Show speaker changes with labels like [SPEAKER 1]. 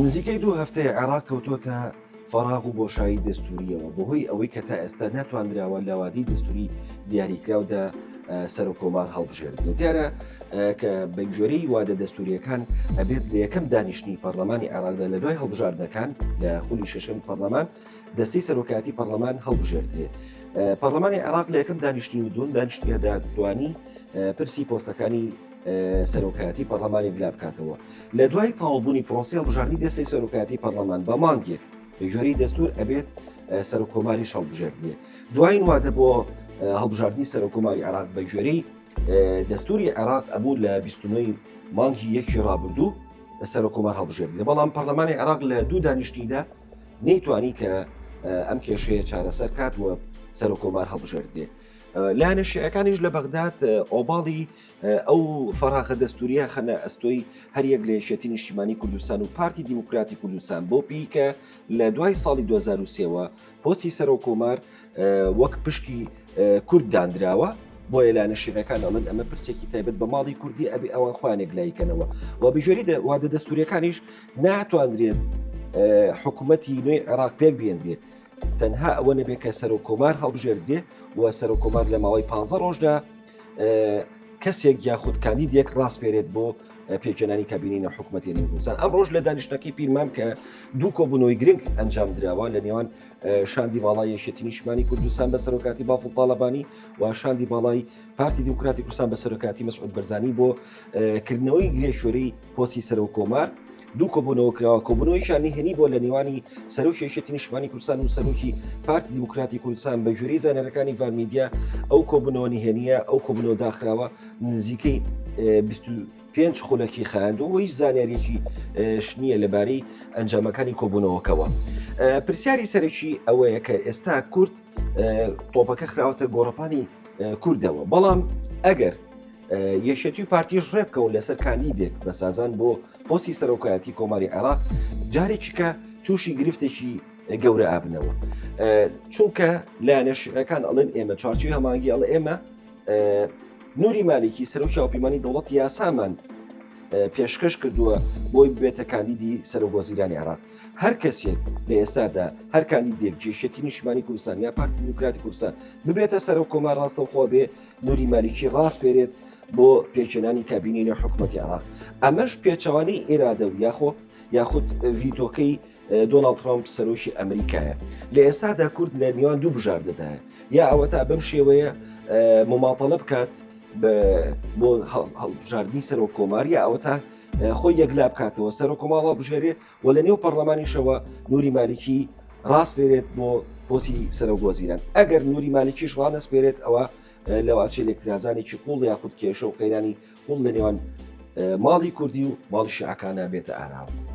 [SPEAKER 1] نزیکەی دوو هەفتەیە عێراق کەوتۆتە فەراغ و بۆشایی دەستوریەوە بەهۆی ئەوەی کە تا ئێستا ناتواندراوە لەوادی دەستوری دیاریکراودا سەرۆک کۆمار هەڵبژێردرێت. دیارە کە بە گوێرەی وادە دەستوریەکان ئەبێت لە یەکەم دانیشتنی پەرلەمانی عێراقدا لە دوای هەڵبژاردنەکان لە خولی شەشەم پەرلەمان دەستەی سەرۆکایەتی پەرلەمان هەڵبژێردرێ. پەرلەمانی عێراق لە یەکەم دانیشتنی و دووەم دانیشتنیدا توانی پرسی پۆستەکانی سەرۆکایەتی پەرلەمانی بلا بکاتەوە. لە دوای تەواوبوونی پرۆسی هەڵبژاردنی دەستەی سەرۆکایەتی پەرلەمان بە مانگێک بە گوێرەی دەستور ئەبێت سەرۆک کۆماریش هەڵبژێردرێ. دوایین وادە بۆ هەڵبژاردنی سەرۆک کۆماری عێراق بە گوێرەی دەستوری عێراق ئەبوو لە 29 مانگی یەکی ڕابردوو سەرۆک کۆمار هەڵبژێردرێ، بەڵام پەرلەمانی عێراق لە دوو دانیشتنیدا نەیتوانی کە ئەم کێشەیە چارەسەر کات و سەرۆک کۆمار هەڵبژێردرێ. لایەنە شیعەکانیش لە بەغداد ئۆباڵی ئەو فەراغە دەستوریە خەنە ئەستۆی هەریەک لە یەکێتی نیشتیمانی کوردستان و پارتی دیموکراتی کوردستان بۆ پێی کە لە دوای ساڵی 2023ەوە پۆستی سەرۆک کۆمار وەک پشکی کورد دانراوە بۆیە لایەنە شیعەکان ئەڵێن ئەمە پرسێکی تایبەت بە ماڵی کوردی ئەبێ ئەوان خۆیانێک لایکەنەوە و بەگوێرەی وادە دەستوریەکانیش ناتواندرێت حکوومەتی نوێی عێراق پێک بێندرێت تەنها ئەوە نەبێت کە سەرۆک کۆمار هەڵبژێردرێ و سەرۆک کۆمار لە ماوەی پ ڕۆژدا کەسێک یاخود کاندیدێک ڕاسپێرێت بۆ پێکهێنانی کابینینە حکوومەتی هەرێمی کوردستان. ئەم ڕۆژ لە دانیشتنەکەی پیرمام کە دوو کۆبوونەوەی گرنگ ئەنجام دراوە لە نێوان شاندی باڵای یەکێتی نیشتمانی کوردستان بە سەرۆکاتی بافڵ تاڵەبانی و شاندی باڵای پارتی دیموکراتی کوردستان بە سەرۆکاتی مەسعود بەرزانی بۆ کردنەوەی گرێشۆری پۆستی سەرۆک کۆمار دوو کۆبوونەوە کراوە کۆبوونەوەیشان نهێنی بۆ لە نێوانی سەرۆکی یەکێتی نیشتمانی کوردستان و سەرۆکی پارتی دیموکراتی کوردستان بە گوێرەی زانیاریەکانی ڤان میدیا ئەو کۆبوونەوە نهێنیە ئەو کۆبوونەوە داخراوە نزیکەی 25 خولەکی خایاند و هیچ زانیاریەکی نییە لەبارەی ئەنجامەکانی کۆبوونەوەکەوە. پرسیاری سەرەکی ئەوەیە کە ئێستا کورد تۆپەکە خراوەتە گۆڕەپانی کوردەوە بەڵام ئەگەر یەکێتی و پارتیش ڕێبکەون لەسەر کاندیدێک بە سازان بۆ پۆستی سەرۆکایەتی کۆماری عێراق جارێکی کە تووشی گرفتێکی گەورە ئابنەوە چونکە لایەنە شیعەکان ئەڵێن ئێمە چوارچێوەی هەماهەنگی ئەڵێ ئێمە نوری مالیکی سەرۆکی هاوپەیمانی دەوڵەتی یاسامان پێشکەش کردووە بۆی ببێتە کاندیدی سەرۆک وەزیرانی عێراق هەر کەسێک لە ئێستادا هەر کاندیدێک یەکێتی نیشتمانی کوردستان یا پارتی دیموکراتی کوردستان ببێتە سەرۆک کۆمار ڕاستەوخۆ بێ نوری مالیکی ڕاسپێرێت بۆ پێکهێنانی کابینەی نوێ حکوومەتی عێراق ئەمەش پێچەوانەی ئیرادە و یاخۆ یاخود ڤیتۆکەی دۆناڵد ترامپ سەرۆکی ئەمریکایە لە ئێستادا کورد لە نێوان دوو بژاردەدایە یا ئەوە تا بەم شێوەیە مماتەڵە بکات بۆ هەڵبژاردنی سەرۆک کۆمار یا ئەوە تا خۆی یەکلا بکاتەوە سەرۆک کۆمار هەڵبژێرێ و لە نێو پەرلەمانیشەوە نوری مالیکی ڕاسپێرێت بۆ پۆسی سەرۆک وەزیران ئەگەر نوری مالیکیش ڕانەسپێرێت ئەوە لەواچێ لێکترازانێکی قوڵ یاخود کێشە و قەیرانی قوڵ لە نێوان ماڵی کوردی و ماڵی شیعەکانە بێتە ئاراوە.